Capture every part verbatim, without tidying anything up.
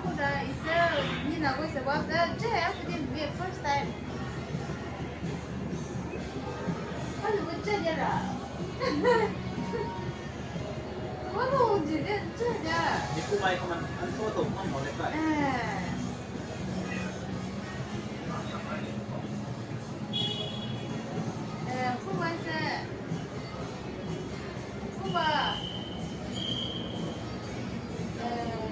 Kuda isa, ni na ko isa wa ka, je, aku din be first time. Kanu ko je dia ra. Kanu je dia, je dia. Ni ku mai ko man, an so to man mo le kai. Eh. Eh, ku mai se. Kuba. Eh.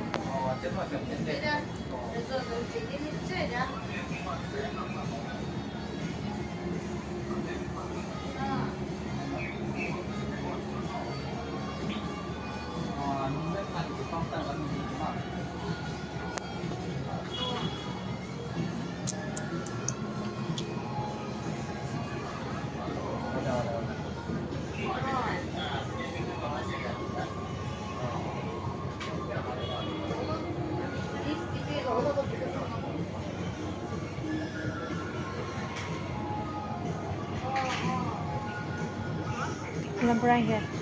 Lamparang khe.